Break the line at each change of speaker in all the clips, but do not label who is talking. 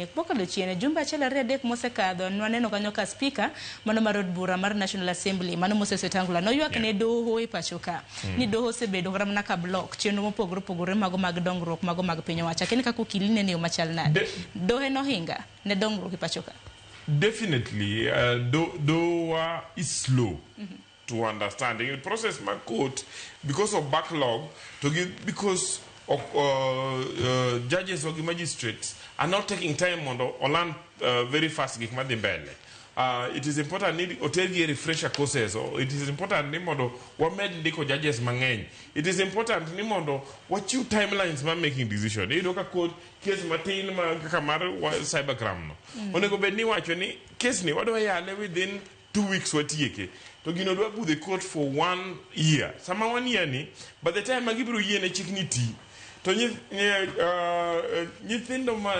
ni mokalo chien jumbe achiel ariyo adek mosekadho nwaneno kanyo ka speaker mano mar od bura mar National Assembly mano Moses Wetangula noywak ne doho e pacho ka ni doho osebedo kata mana ka block chenro mopogore opogore mago mag dongruok mago mag piny owacho. Akia ni kaka okili nene e yo machal nade. Dohe nohinga ne dongruok e pacho ka.
Definitely, dowa is slow to understand. In process mar court, because of backlog, to gi because of judges or gi magistrates are not taking time mondo o-learn very fast gik madhi mbele. It is important ni otergi e refresher courses. Or it is important ni mondo wamed ndiko judges mang'eny. It is important ni mondo wachiw timelines mar making decision. Iyudo ka court case matin ma kaka mar cybercrime no. Onego bed ni iwacho ni case ni wadwa yale within 2 weeks watieke. To gino dwa budho e court for one year. Sama one year ni, by the time ma gibiro yiene chik ni ti, to nyithindo ma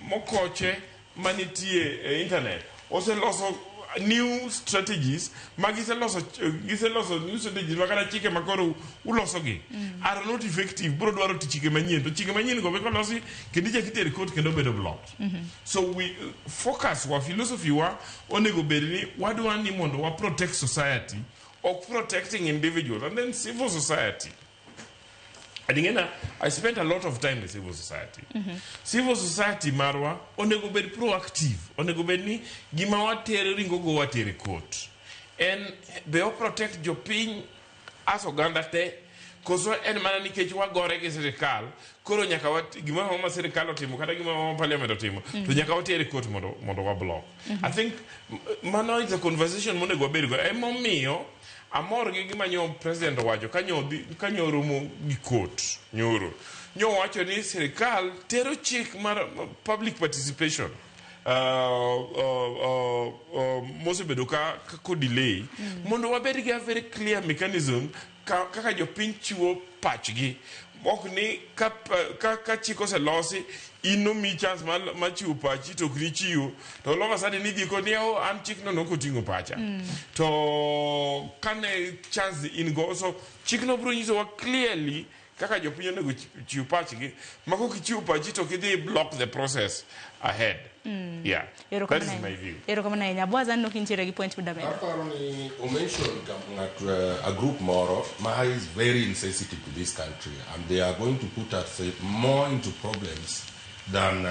mokoche manitie e internet oseloso new strategies ma giseloso new strategies ma kata chike ma koro ulosogi are not effective. Biro dwaro ti chike manyien, to chike manyien go be kolosi kendo ichak iter court kendo bedo blocked. So we focus wa, philosophy wa onego bed ni wadwa ni mondo wa protect society, ok protecting individuals. And then civil society. Adingena, I spent a lot of time with civil society. Civil society marwa onego bed proactive. Onego bed ni gima watere ringo go watere court. En be o protect jopiny as oganda te, koso en mana nikech wagore gi sirikal koro nyaka wat, gimoro amora ma sirikal otimo kata gimoro amora ma parliament otimo to nyaka watere court mondo wa block. I think mano is a conversation monego wabed go. Emomiyo amor gi gima nyo president owacho ka nyo romo gi court nyoro. Nyo wacho ni sirikal tero chik mar public participation mosebedo ka ko delay mondo wabed gi a very clear mechanism kaka jopiny chiwo pachgi, ok ni ka chik oselosi in nomi chance mar chiwo pachi to ok nichiwo, to all of a sudden idhi ko ni, "Oh, an chikno nok oting'o pacha." To kane chance in go, so chikno biro nyisowa clearly kaka jopiny onego chiw pachgi, ma kok ichiwo pachi to kidhi block the process ahead. Yeah, that is my view.
Erokamano ahinya. Boaz, aneno kintiere gi point mida medo.
Aparo ni omention ng'at a group moro ma is very insensitive to this country, and they are going to put us more into problems than